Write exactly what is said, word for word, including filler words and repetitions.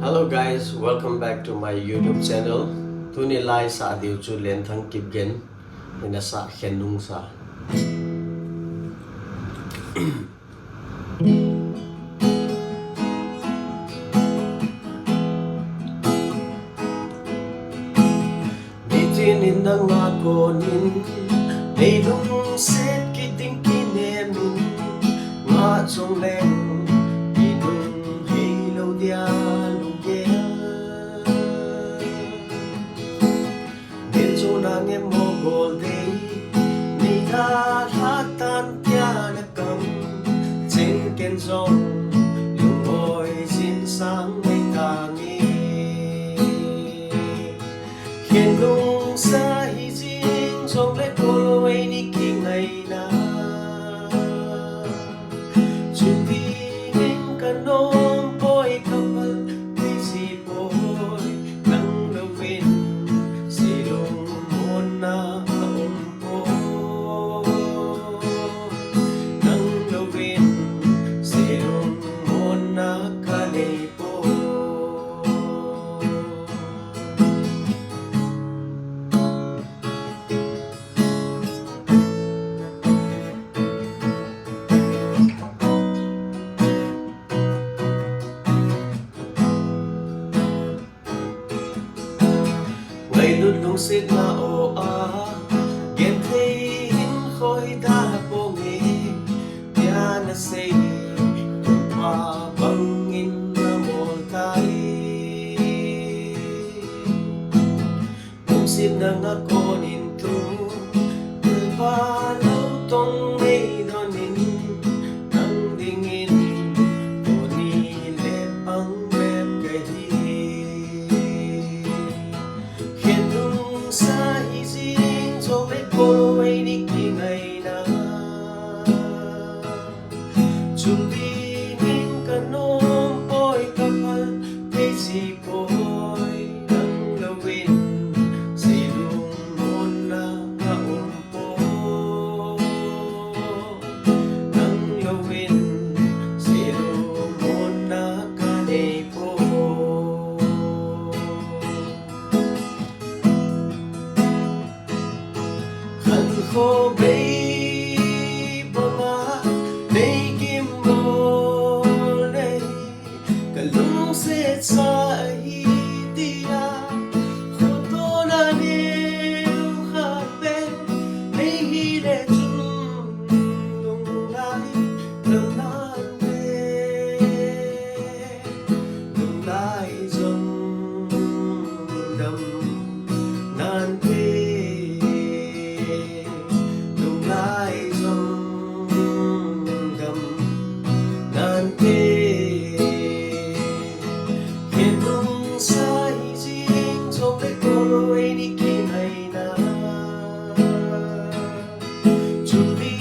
Hello guys, welcome back to my YouTube channel. Tuni lai sa diu chu Lenthang Kipgen in a sa Khen Nungsa. Nitin in nanga konin, nei lungset kit ding kinem in, nga chong leng, i nung hei lo dia lunggel. Nei chu nang em mo gol dei, nei da lha tan tia na kam, cheng ken zong, lungoi zin sang nei ta nge. Khen Nungsa hi zing zong le ko lo ei ni kingaina. Chuti ning ka nom poi ka pal ti si poi, nang lo vin si lung mon na a um poi. Nang lo vin si lung mon na ka nei poi. Ngailut lungsetna aw a, genthei hin khoi da pong e, tia na sei, tua bangin na mol tai. Lungsetna nga konin tu, tulpa lo tong nei donin, nang dingin, tuni le pang bep ka hi. Khen Nungsa hi zing zong le ko lo ei ni kingaina. Chuti ning ka nom poi ka pal ti si poi, nang lo vin si lung mon na a um poi. Nang lo vin si lung mon na ka nei poi. Khan kho bei banga nei kim bol nei, ka lungset sa ahi tia, kho to na neu kha pe, nei hi le chun lung lai, lung lai pe. Lunglai zong dam nante, lunglai zong dam nante. Khen Nungsa hi zing zong le ko lo ei ni kingaina. Chuti